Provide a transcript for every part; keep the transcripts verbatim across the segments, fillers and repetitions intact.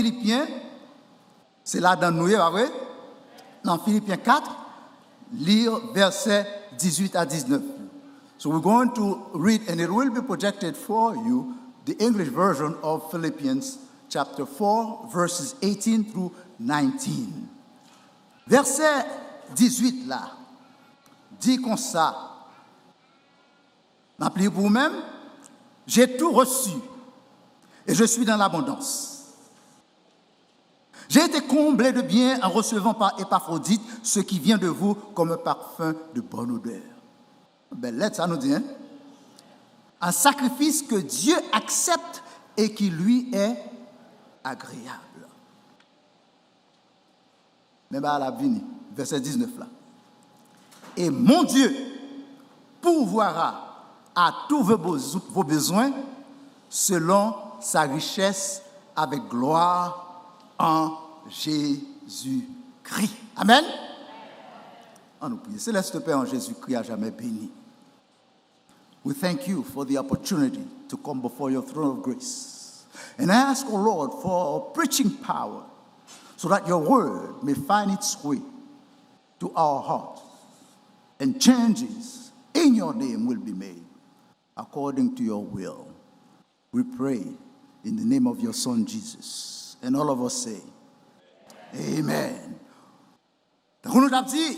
Filipyen, se ladan nou ye, pa vre? Nan Filipyen kat, li vèsè dizuit a diznèf. So we're going to read, and it will be projected for you, the English version of Philippians chapter four, verses eighteen through nineteen. Vèsè dizuit la di konsa, m ap li pou ou menm, J'ai tout reçu et je suis dans l'abondance. J'ai été comblé de bien en recevant par Épaphrodite ce qui vient de vous comme un parfum de bonne odeur. Bèl lèt sa nou di, hein? Un sacrifice que Dieu accepte et qui lui est agréable. Men bagay la ap vini, vèsè diznèf la. Et mon Dieu pourvoira à tous vos beso- vos besoins selon sa richesse avec gloire en Jésus-Christ. Amen. An nou priye. Céleste Père, en Jésus-Christ à jamais béni. We thank you for the opportunity to come before your throne of grace. And I ask, O Lord, for preaching power so that your word may find its way to our hearts and changes in your name will be made according to your will. We pray in the name of your Son Jesus. And all of us say, Amen. Tankou nou t ap di,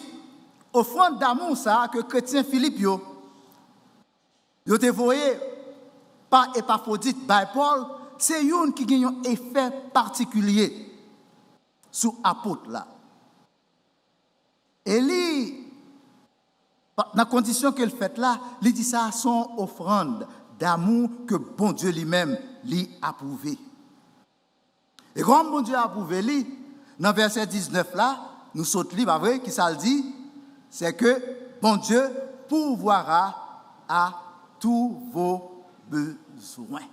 ofrann damou sa a ke kretyen Filip yo, yo te voye pa Epafwodit bay Pòl, se youn ki gen yon efè patikilye sou apot la. E li, pa- nan kondisyon ke l fèt la, li di sa se yon ofrann damou ke Bondye li menm li apwouve. E kòm Bondye apwouve li, nan vèsè diznèf la, nou sot li, pa vre? Kisa l di? C'est que Bondye pourvoira à tous vos besoins.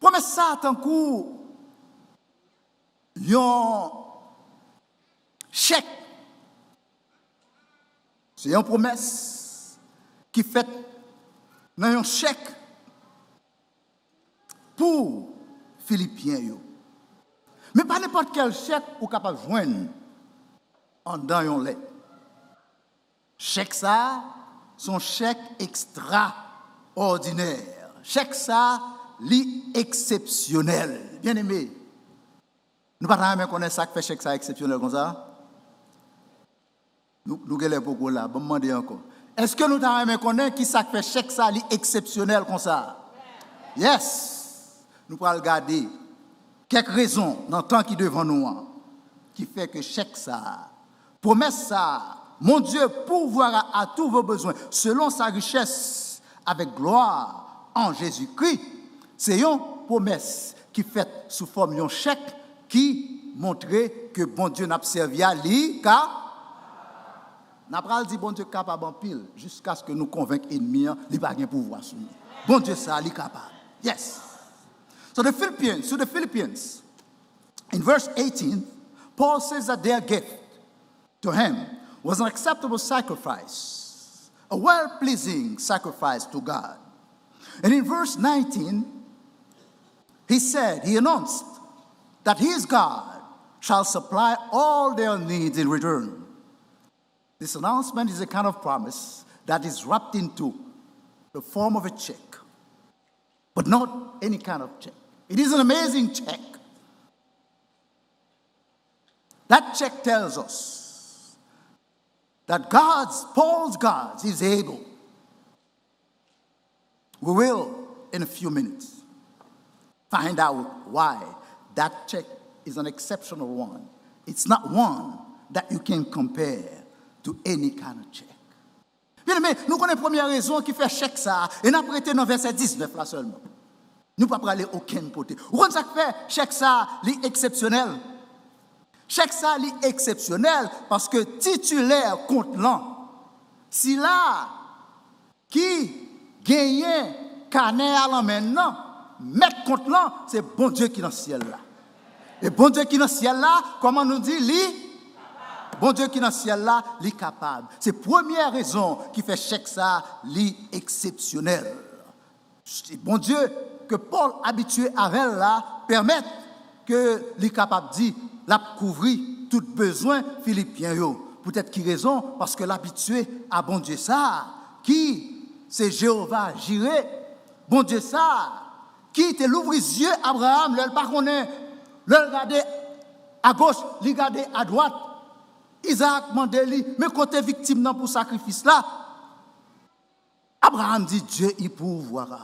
Pwomès sa tankou yon chèk. Se yon pwomès ki fèt nan yon chèk pou Filipyen yo. Men pa nenpòt kèl chèk ou kapab jwenn anndan yon lèt. Chèk sa a, se yon chèk ekstraòdinè. Chèk sa a, li eksepsyonèl. Byeneme, nou pa ta renmen konnen sa k fè chèk sa a eksepsyonèl konsa? Nou, nou genlè poko la, ban m mande ankò. Èske nou ta renmen konnen ki sa k fè chèk sa a, li eksepsyonèl konsa? Yes! Nou pral gade kèk rezon nan tan ki devan nou an ki fè ke chèk sa a, pwomès sa a, Mon Dieu pourvoira à tous vos besoins selon sa richesse avec gloire en Jésus-Christ, se yon pwomès ki fèt sou fòm yon chèk ki montre ke Bondye n ap sèvi a, li ka. N a pral di Bondye kapab anpil jiskaske nou konvenk enmi an li pa gen pouvwa sou nou. Bondye sa a, li kapab. Yes. So the Philippians, to the Philippians, in verse eighteen, Paul says that their gift to him was an acceptable sacrifice, a well pleasing sacrifice to God. And in verse nineteen, he said, he announced that his God shall supply all their needs in return. This announcement is a kind of promise that is wrapped into the form of a check, but not any kind of check. It is an amazing check. That check tells us that God's, Paul's God is able. We will, in a few minutes, find out why that check is an exceptional one. It's not one that you can compare to any kind of check. Byeneme, nou konnen premyè rezon ki fè chèk sa a, e n ap rete nan vèsè diznèf la sèlman. Nou pa prale okenn kote. Ou konn sa k fè chèk sa a, li eksepsyonèl? Chèk sa a, li eksepsyonèl paske titilè kont lan, sila ki genyen kanè a lan men l nan, mèt kont lan, se Bondye ki nan syèl la. E Bondye ki nan syèl la, kòman nou di li? Bondye ki nan syèl la, li kapab. Se premyè rezon ki fè chèk sa a, li eksepsyonèl. Se Bondye ke Pòl abitye avè l la, pèmèt ke li kapab di l ap kouvri tout bezwen Filipyen yo. Poutèt ki rezon? Paske l abitye a Bondye sa a, ki se Jewova Jire, Bondye sa a, ki te louvri zye Abraram lè l pa konnen, lè l gade agoch, li gade adwat. Izaak mande li, men kote viktim nan pou sakrifis la? Abraram di, Dieu y pourvoira.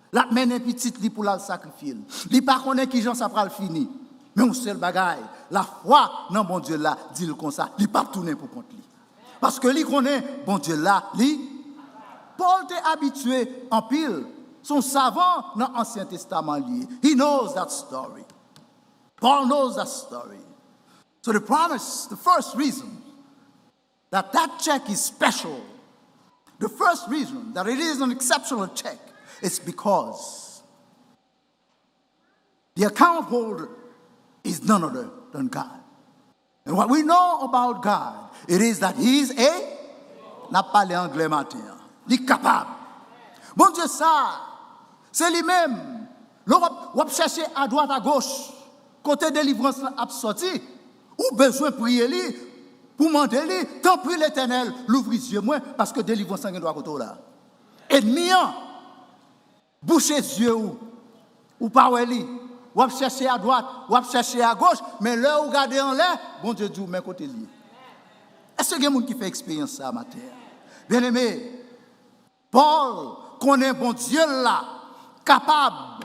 L ap mennen pitit li pou l al sakrifye l. Li pa konnen kijan sa pral fini. Men yon sèl bagay, lafwa nan Bondye la di l konsa, li p ap tounen pou kont li. Paske li konnen Bondye la, li. Pòl te abitye anpil. Se yon savan nan Ansyen Testaman li ye. He knows that story. Paul knows that story. So the promise, the first reason that that check is special, the first reason that it is an exceptional check is because the account holder is none other than God. And what we know about God, it is that he is a, n ap pale anglè maten an, li kapab. Bondye sa, se li menm. Lè w ap, w ap chèche adwat agoch, kote delivrans lan ap sòti, ou bezwen priye li pou mande li, tanpri Letènèl, louvri zye mwen, paske delivrans lan gen dwa kote w la. Ènmi an bouche zye w, ou pa wè li. W ap chèche adwat, w ap chèche agoch, men lè ou gade anlè, Bondye di w, men kote l ye. Èske gen moun ki fè eksperyans sa a maten an? Byeneme, Pòl konnen Bondye l la kapab,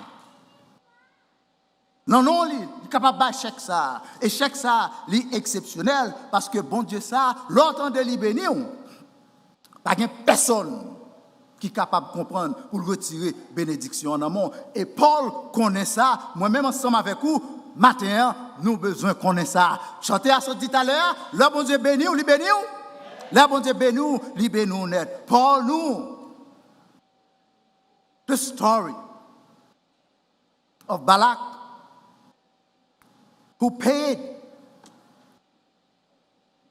nan non li, li kapab bay chèk sa a. E chèk sa a, li eksepsyonèl, paske Bondye sa a, lè w tande li beni w, pa gen pèsonn ki kapab konprann pou l retire benediksyon an nan men w. E Pòl konnen sa, mwen menm ansanm avèk ou, maten an, nou bezwen konnen sa. Chante a sot di talè a, lè Bondye beni w, li beni w. Lè Bondye beni w, li beni w nèt. Paul knew the story of Balak, who paid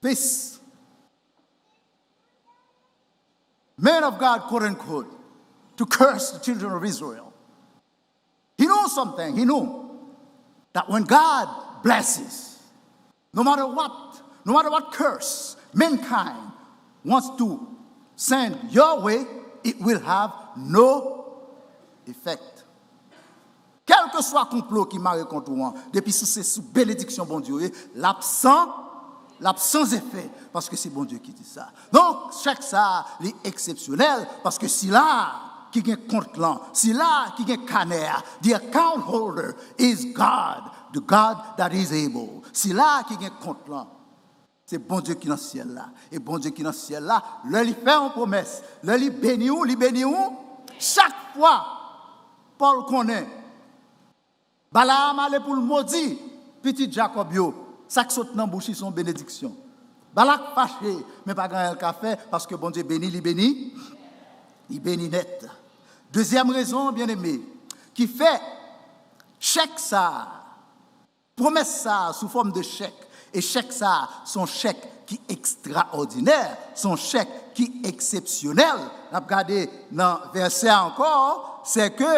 this man of God, quote unquote, to curse the children of Israel. He knew something. He knew that when God blesses, no matter what, no matter what curse mankind wants to send your way, it will have no effect. Kèlkeswa konplo ki mare kont ou an, depi si se sou benediksyon Bondye w ye, l ap san, l ap san efè, paske se Bondye ki di sa. Donk, chèk sa a, li eksepsyonèl, paske sila ki gen kont lan, sila ki gen kanè a, the account holder is God, the God that is able. Sila ki gen kont lan, se Bondye ki nan syèl la. E Bondye ki nan syèl la, lè li fè yon pwomès, lè li beni w, li beni w chak fwa. Pòl konnen Balaam ale pou l modi pitit Jakòb yo. Sa k sot nan bouch li se yon benediksyon. Balak fache, men pa gen anyen l ka fè, paske Bondye beni, li beni, li beni nèt. Dezyèm rezon, byeneme, ki fè chèk sa a, pwomès sa a sou fòm de chèk, e chèk sa a, se yon chèk ki ekstraòdinè, se yon chèk ki eksepsyonèl. N ap gade nan vèsè a ankò, se ke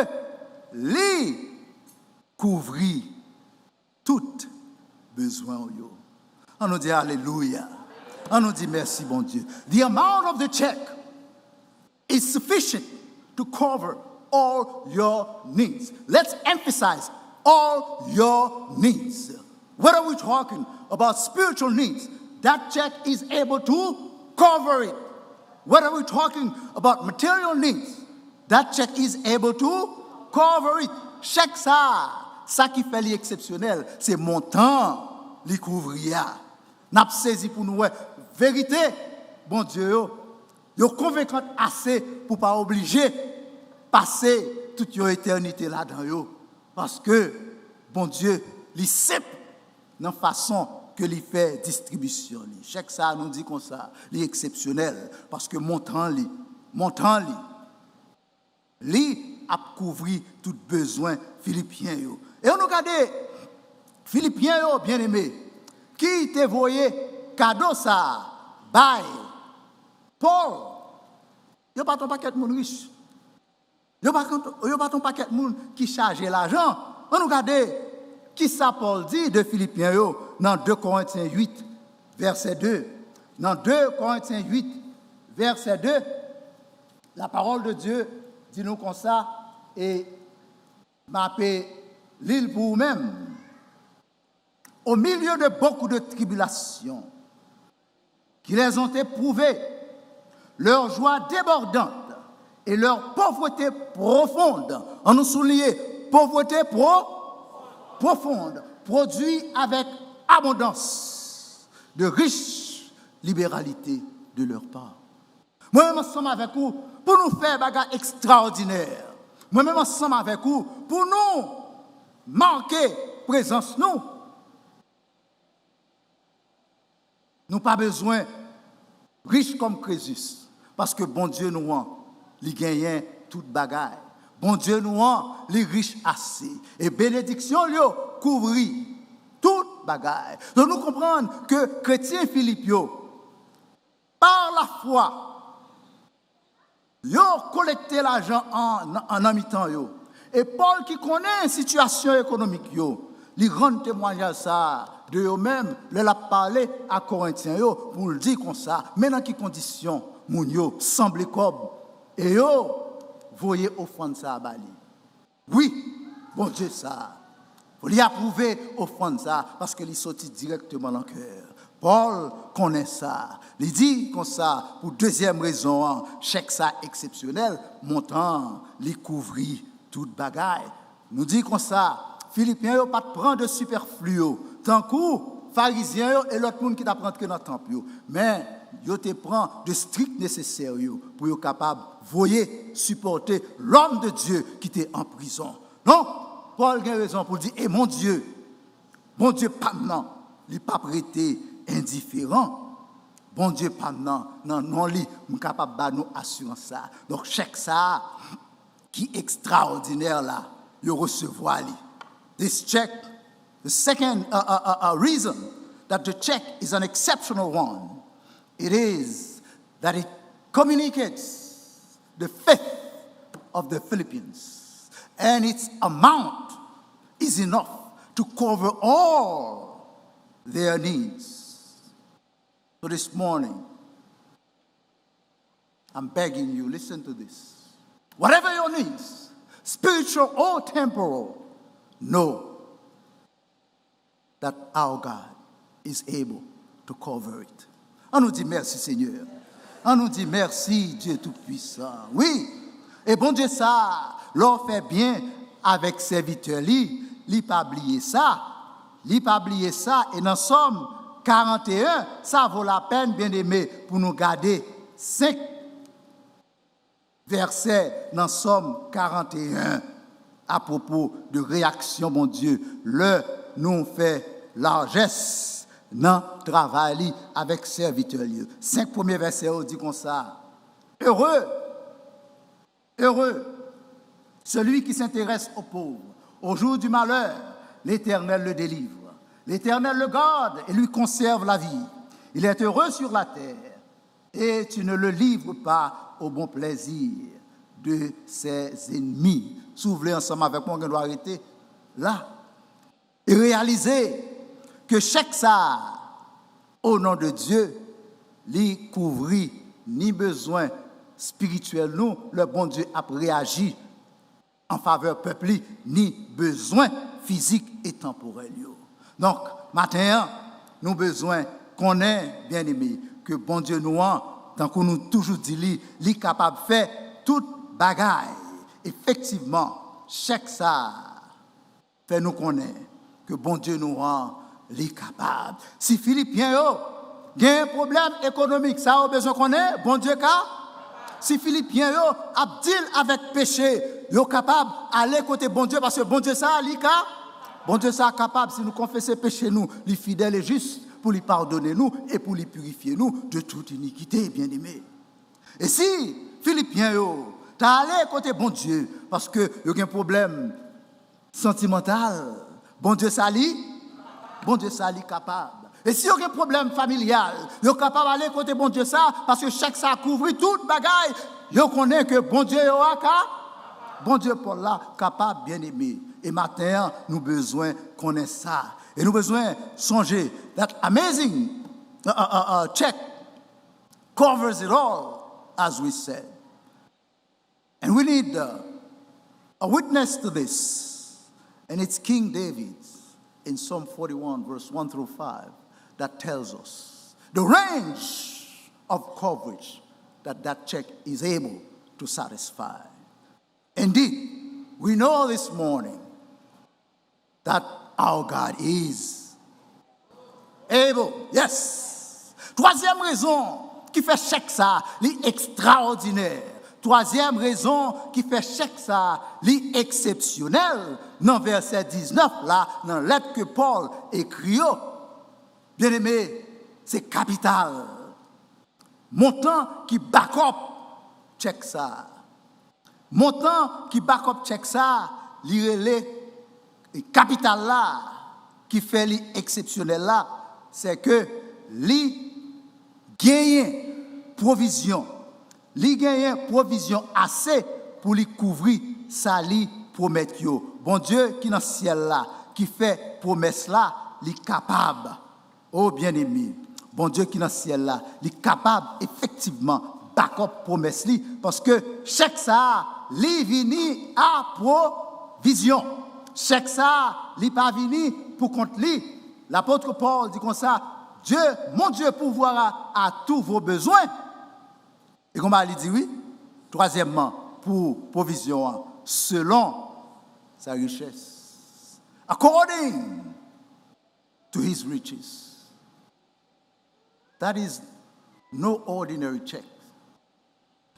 li kouvri tout bezwen w yo. An nou di alelouya. An nou di mèsi, Bondye. The amount of the check is sufficient to cover all your needs. Let's emphasize all your needs. Whether we're talking about spiritual needs, that check is able to cover it. Whether we're talking about material needs, that check is able to cover it. Chèk sa a, sa ki fè li eksepsyonèl, se montan li kouvri a. N ap sezi pou nou wè verite Bondye yo, yo konvenkan ase pou pa oblije pase tout yon etènite ladan yo. Paske Bondye, li senp nan fason ke li fè distribisyon li. Chèk sa a, nou di konsa, li eksepsyonèl, paske montan li, montan li, li ap kouvri tout bezwen Filipyen yo. E nou gade Filipyen yo, byeneme, ki te voye kado sa a bay Pòl. Yo pa t yon pakèt moun rich. Yo pa t, yo pa t yon pakèt moun ki chaje lajan. An nou gade Kisa Pòl di de Filipyen yo nan de Korentyen uit, vèsè de? Nan de Korentyen uit, vèsè de, la parole de Dieu di nou konsa, e m ape li l pou ou menm. Au milieu de beaucoup de tribulations, qui les ont éprouvés, leur joie débordante et leur pauvreté profonde. An nou souliye, pauvreté pro, profonde, produit avec abondance de riches libéralités de leur part. Mwen menm ansanm avèk ou, pou nou fè bagay ekstraòdinè. Mwen menm ansanm avèk ou, pou nou make prezans nou. Nou pa bezwen rich kòm Kresis, paske Bondye nou an, li genyen tout bagay. Bondye nou an, li rich ase. E benediksyon l yo kouvri tout bagay. Donk nou konprann ke kretyen Filip yo, pa lafwa, yo kolekte lajan an, an, nan mitan yo. E Pòl ki konnen sitiyasyon ekonomik yo, li rann temwayaj sa a de yo menm lè l ap pale a Korentyen yo pou l di konsa, men nan ki kondisyon moun yo sanble kòb e yo voye ofrann sa a ba li. Wi, Bondye sa a, li apwouve ofrann sa a paske li soti dirèkteman nan kè. Pòl konnen sa. Li di konsa, pou dezyèm rezon an, chèk sa a eksepsyonèl, montan an, li kouvri tout bagay. Nou di konsa, Filipyen yo pa t pran de sipèfli yo, tankou Farizyen yo e lòt moun ki t ap rantre nan tanp yo. Men, yo te pran de strik nesesè yo pou yo kapab voye sipòte lòm de Dye ki te an prizon. Non, Pòl gen rezon pou l di, e Bondye, Bondye pa m nan, li p ap rete endiferan. Bondye pa m nan, nan non li, m kapab ba nou asirans sa a. Donk, chèk sa a ki ekstraòdinè la, yo resevwa li. This check, the second uh, uh, uh, uh, reason that the check is an exceptional one, it is that it communicates the faith of the Philippians, and its amount is enough to cover all their needs. So this morning, I'm begging you, listen to this. Whatever your needs, spiritual or temporal, know that our God is able to cover it. An nou di mèsi, Senyè. An nou di mèsi, Dye Toupwisan. Wi, e Bondye sa a, lè w fè byen avèk sèvitè li, li pa bliye sa. Li pa bliye sa, e nan Sòm karanteyen, sa vo lapèn, byeneme, pou nou gade senk vèsè nan Sòm karanteyen apwopo de reyaksyon Bondye lè nou fè lajès nan travay li avèk sèvitè li yo. Senk premye vèsè yo di konsa, Heureux, heureux celui qui s'intéresse aux pauvres. Au jour du malheur, l'Éternel le délivre. L'Éternel le garde et lui conserve la vie. Il est heureux sur la terre et tu ne le livres pas au bon plaisir de ses ennemis. Si w vle ansanm avèk mwen, w gen dwa rete la. E reyalize ke chèk sa a, o non de Dye, li kouvri ni bezwen espirityèl nou lè Bondye ap reyaji an favè pèp li, ni bezwen fizik e tanporèl yo. Donk, maten an, nou bezwen konnen, byeneme, ke Bondye nou an, tankou nou toujou di li, li kapab fè tout bagay. Efektivman, chèk sa a fè nou konnen ke Bondye nou an, li kapab. Si Filipyen yo gen pwoblèm ekonomik, sa yo bezwen konnen, Bondye ka. Si Filipyen yo ap deal avèk peche, yo kapab ale kote Bondye, paske Bondye sa a, li ka. Bondye sa a kapab, si nou konfese peche nou, li fidèl e jis pou li padone nou e pou li pirifye nou de tout inikite, byeneme. E si Filipyen yo ta ale kote Bondye, paske yo gen pwoblèm santimantal, Bondye sa li, Bondye sa li kapab. E si yo gen pwoblèm familyal, yo kapab ale kote Bondye sa, paske chèk sa kouvri tout bagay. Yo konnen ke Bondye yo a ka, Bondye Pòl la kapab, byeneme. E maten an, nou bezwen konnen sa. E nou bezwen sonje that amazing uh, uh, uh, uh, check covers it all, as we said. And we need uh, a witness to this. And it's King David in Psalm forty-one, verse one through five, that tells us the range of coverage that that check is able to satisfy. Indeed, we know this morning that our God is able. Yes. Twazyèm rezon ki fè chèk sa a, li ekstraòdinè. Twazyèm rezon ki fè chèk sa a, li eksepsyonèl, nan vèsè diznèf la, nan lèt ke Pòl ekri yo. Byeneme, se kapital. Montan ki bakòp chèk sa a. Montan ki bakòp chèk sa a, li rele, e kapital la ki fè li eksepsyonèl la, se ke li genyen pwovizyon. Li genyen pwovizyon ase pou li kouvri sa li pwomèt yo. Bondye ki nan syèl la, ki fè pwomès la, li kapab. O byeneme, Bondye ki nan syèl la, li kapab efektivman bakòp pwomès li, paske chèk sa a, li vini a pwovizyon. Chèk sa a, li pa vini pou kont li. Lapot Pòl di konsa, Dieu, mon Dieu pourvoira à tous vos besoins. E konba li di wi, twazyèmman, pou pwovizyon an, selon sa richès. According to his riches. That is no ordinary check.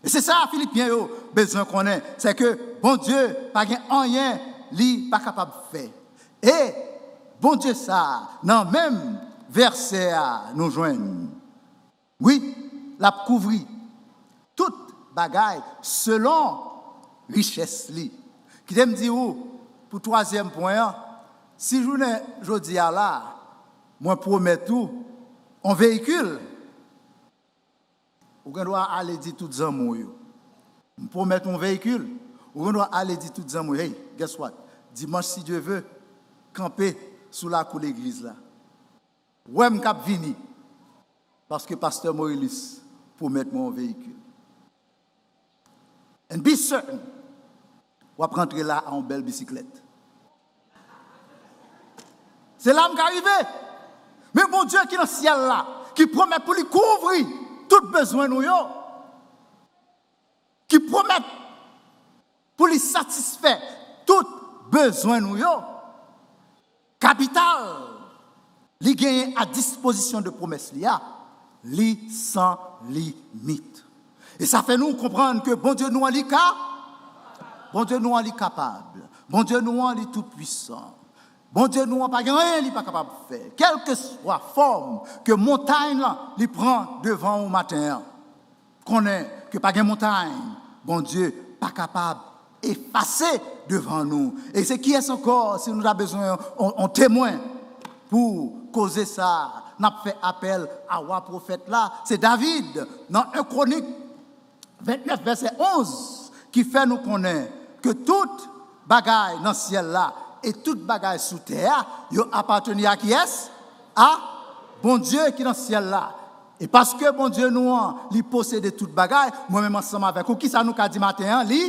E se sa Filipyen yo bezwen konnen, se ke Bondye pa gen anyen li pa kapab fè. E Bondye sa a, nan menm vèsè a, nou jwenn, wi, l ap kouvri tout bagay selon richès li. Kite m di ou, pou twazyèm pwen an, si jounen jodi a la, mwen pwomèt ou yon veyikil, ou gen dwa ale di tout zanmi w yo, m pwomèt yon veyikil, ou gen dwa ale di tout zanmi w, hey, guess what? Dimanch, si Dye ve, kanpe sou lakou legliz la. Wè m k ap vini, paske pastè Morilis pwomèt mwen yon veyikil. And be certain, w ap rantre la a yon bèl bisiklèt. Se la m ka rive. Men Bondye ki nan syèl la, ki pwomèt pou li kouvri tout bezwen nou yo, ki pwomèt pou li satisfè tout bezwen nou yo, kapital li genyen a dispozisyon de pwomès li a, li san limit. E sa fè nou konprann ke Bondye nou an li ka, Bondye nou an li kapab, Bondye nou an li toupwisan. Bondye nou an pa gen anyen li pa kapab fè. Kèlkeswa fòm ke montay lan li pran devan ou maten an, konnen ke pa gen montay Bondye pa kapab efase devan nou. E se kiyès ankò, si nou ta bezwen yon, yon, yon temwen pou koze sa a, n ap fè apèl a wa pwofèt la, se David, nan en Kronik ventnèf, vèsè onz, ki fè nou konnen ke tout bagay nan syèl la e tout bagay sou tè a, yo apateni a kiyès? A Bondye ki nan syèl la. E paske Bondye nou an, li posede tout bagay, mwen menm ansanm avèk ou, kisa nou ka di maten an? Li,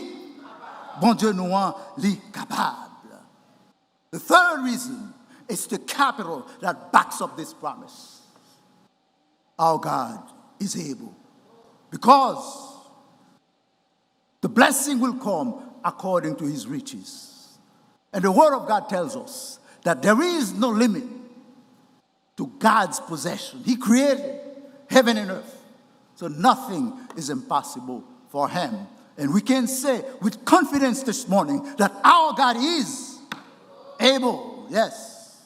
Bondye nou an, li kapab. The third reason is the capital that backs up this promise. Our God is able. Because the blessing will come according to his riches. And the word of God tells us that there is no limit to God's possession. He created heaven and earth. So nothing is impossible for him. And we can say with confidence this morning that our God is able, yes,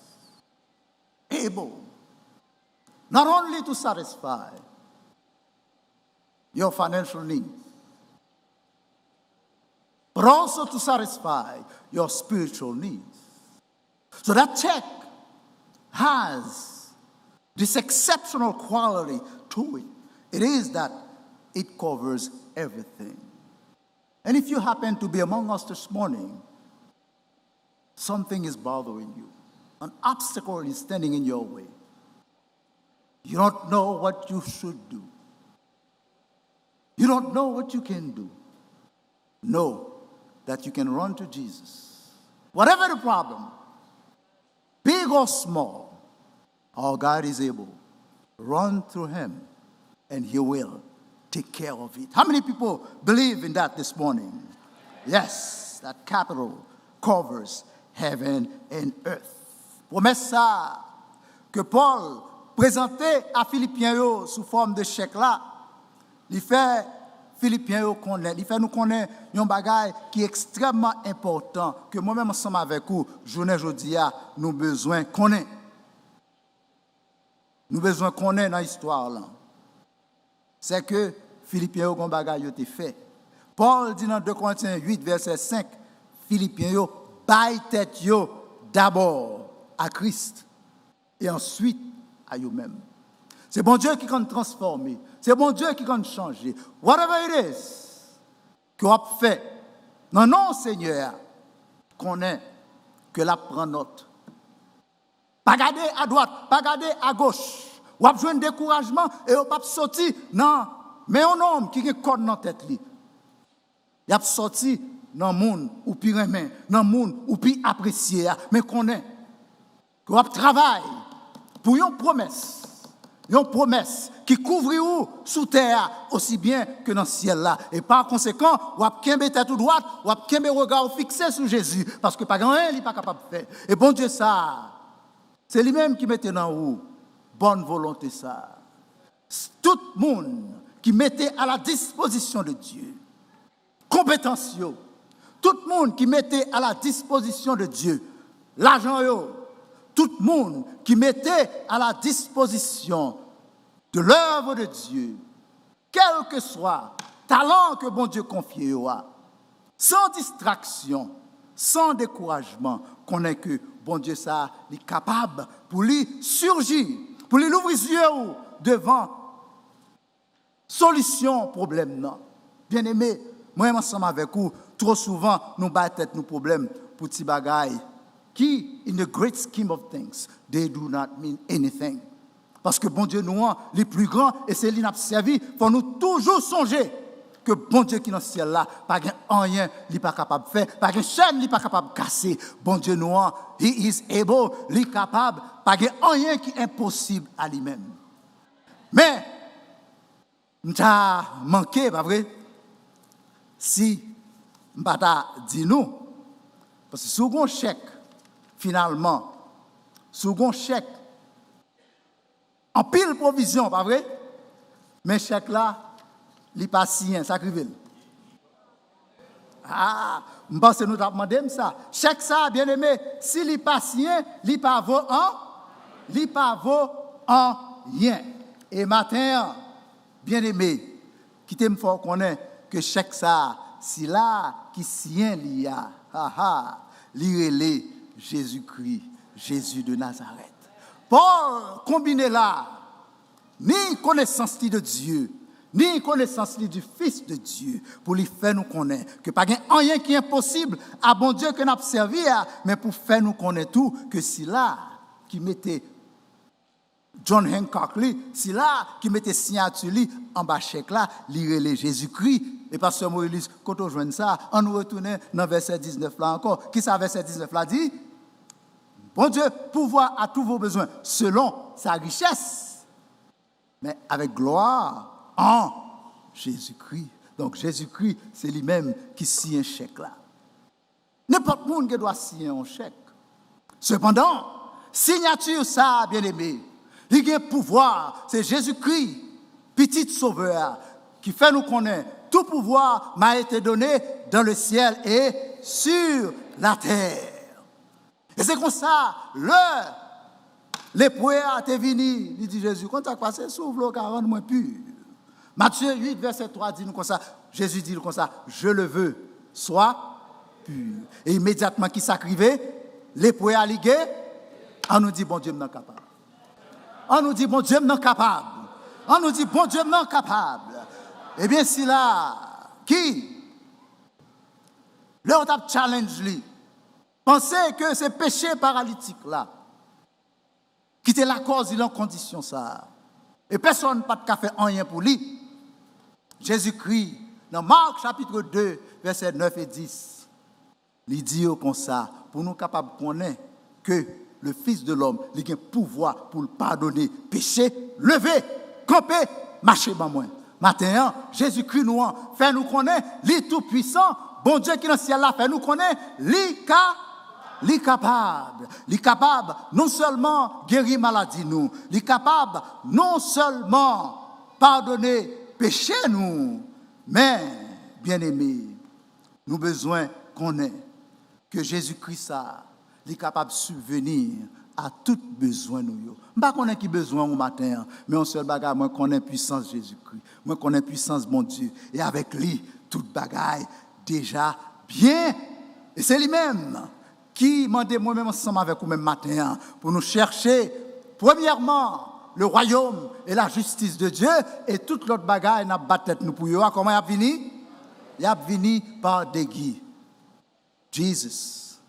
able, not only to satisfy your financial needs, but also to satisfy your spiritual needs. So that check has this exceptional quality to it. It is that it covers everything. And if you happen to be among us this morning, Something is bothering you. An obstacle is standing in your way. You don't know what you should do. You don't know what you can do. Know that you can run to Jesus. Whatever the problem, big or small, our God is able. Run to him and he will take care of it. How many people believe in that this morning? Yes, that capital covers heaven and earth. Pwomès sa a ke Pòl prezante a Filipyen yo sou fòm de chèk la, li fè Filipyen yo konnen, li fè nou konnen yon bagay ki ekstrèmman enpòtan ke mwen menm ansanm avèk ou, jounen jodi a, nou bezwen konnen. Nou bezwen konnen nan istwa lan. Se ke Filipyen yo gen yon bagay yo te fè. Pòl di nan de Korentyen uit vèsè senk, Filipyen yo bay tèt yo dabò a Kris e answit a yo menm. Se Bondye ki konn transfòme. Se Bondye ki konn chanje. Whatever it is ke w ap fè nan non Senyè a, konnen ke l ap pran nòt. Pa gade adwat, pa gade agoch. W ap jwenn dekourajman e yo p ap soti nan men yon nonm ki gen kòn nan tèt li. Y ap soti nan moun ou pi renmen, nan moun ou pi apresye a. Men konnen ke w ap travay pou yon pwomès, yon pwomès ki kouvri ou sou tè a osi byen ke nan syèl la. E pa konsekan, w ap kenbe tèt ou dwat, w ap kenbe rega w fikse sou Jezi, paske pa gen anyen li pa kapab fè. E Bondye sa a, se li menm ki mete nan ou bòn volonte sa a. Tout moun ki mete à la disposition de Dieu konpetans yo, tout moun ki mete à la disposition de Dieu lajan yo, tout moun ki mete à la disposition de l'œuvre de Dieu, kèlkeswa talan ke Bondye konfye yo a, san distraksyon, san dekourajman, konnen ke Bondye sa a, li kapab pou li sirji, pou li louvri zye w devan solisyon pwoblèm nan. Byeneme, mwen menm ansanm avèk ou, twò souvan nou bay tèt nou pwoblèm pou ti bagay ki, in the great scheme of things, they do not mean anything. Paske Bondye nou an, li pli gran e se li n ap sèvi. Fò nou toujou sonje ke Bondye ki nan syèl la, pa gen anyen li pa kapab fè, pa gen chèn li pa kapab kase. Bondye nou an, he is able, li kapab, pa gen anyen ki enposib a li menm. Men, m ta manke, pa vre, si m pa ta di nou, paske si w gen yon chèk, finalman, si w gen yon chèk, anpil pwovizyon, pa vre? Men chèk la, li pa siyen, sa k rive l? Ah, m panse nou t ap mande m sa. Chèk sa a, byeneme, si li pa siyen, li pa vo an, li pa vo anyen. E maten an, byeneme, kite m fè w konnen ke chèk sa a, sila ki siyen li a, ha, ha, li rele Jezikri, Jezi de Nazarèt. Pòl konbine la, ni konesans li de Dye, ni konesans li du Fils de Dieu, pou li fè nou konnen ke pa gen anyen ki enposib a Bondye ke n ap sèvi a, men pou fè nou konnen tou ke sila ki mete John Hancock li, sila ki mete siyati li anba chèk la, li rele Jezikri. E pastè Morilus, kote w jwenn sa? Ann nou retounen nan vèsè diznèf la ankò. Kisa vèsè diznèf la di? Bondye pourvoit à tous vos besoins selon sa richès, mais avec gloire en Jésus-Christ. Donk, Jezikri, se li menm ki siyen chèk la. Nenpòt moun gen dwa siyen yon chèk. Sepandan, siyati sa a, byeneme, li gen pouvwa, se Jezikri, Pitit Sovè a, ki fè nou konnen, tout pouvoir m'a été donné dans le ciel et sur la terre. E se konsa, lè lepre a te vini, li di Jezi, konn sa k pase, si w vle, w ka rann mwen pi. Matye uit, vèsè twa di nou konsa, Jezi di l konsa, je le veux, sois pur. E imedyatman, kisa k rive? Lepre a li ge-, ann nou di, Bondye m nan kapab. Ann nou di, Bondye m nan kapab. Ann nou di, Bondye m nan kapab. Ebyen, sila ki, lè yo t ap challenge li, Panse ke se peche paralitik la ki te lakòz li nan kondisyon sa a. E pèsonn pa t ka fè anyen pou li. Jezikri, nan Mak chapit de, vèsè nèf e dis, li di yo konsa, pou nou kapab konnen ke le Fils de l'Homme, li gen pouvwa pou l padone peche, leve, kanpe, mache ban mwen. Maten an, Jezikri nou an fè nou konnen li tou pwisan. Bondye ki nan syèl la fè nou konnen li ka, li kapab. Li kapab non sèlman geri maladi nou, li kapab non sèlman padone peche nou, men, byeneme, nou bezwen konnen ke Jezikri sa a, li kapab sibveni a tout bezwen nou yo. M pa konnen ki bezwen ou maten an, men yon sèl bagay, mwen konnen pwisans Jezikri. Mwen konnen pwisans Bondye. E avèk li, tout bagay deja byen. E se li menm ki mande mwen menm ansanm avèk ou menm maten an pou nou chèche, premyèman, le royaume et la justice de Dieu, e tout lòt bagay n ap bat tèt nou pou yo a, kòman y ap vini? Y ap vini pa degi. Jesus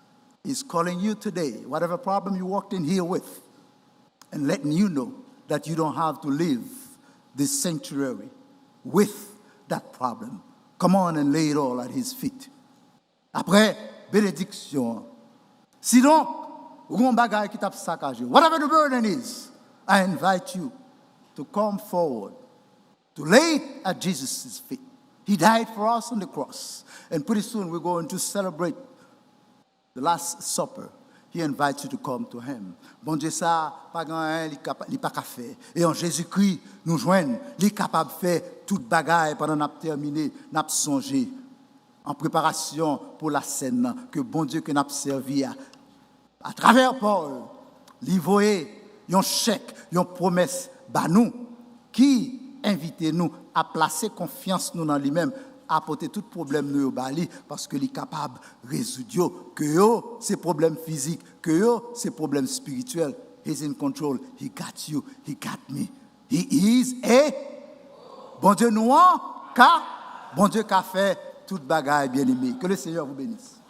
is calling you today, whatever problem you walked in here with, and letting you know that you don't have to leave this sanctuary with that problem. Come on and lay it all at his feet. Apre benediksyon an, sidonk, ou gen yon bagay ki t ap sakaje, whatever the burden is, I invite you to come forward, to lay it at Jesus' feet. He died for us on the cross. And pretty soon we're going to celebrate the Last Supper. He invites you to come to him. Bondye sa a pa gen anyen li ka, li pa ka fè. E an Jezikri, nou jwenn li kapab fè tout bagay. Pandan n ap tèmine, n ap sonje an preparasyon pou lasèn nan, ke Bondye ke n ap sèvi a, atravè Pòl, li voye yon chèk, yon pwomès ba nou ki envite nou a plase konfyans nou nan li menm, a pote tout pwoblèm nou yo ba li, paske li kapab rezoud yo, ke yo se pwoblèm fizik, ke yo se pwoblèm espirityèl. He's in control. He got you. He got me. He is a Bondye nou an ka, Bondye ka fè tout bagay, byeneme. Que le Seigneur vous bénisse.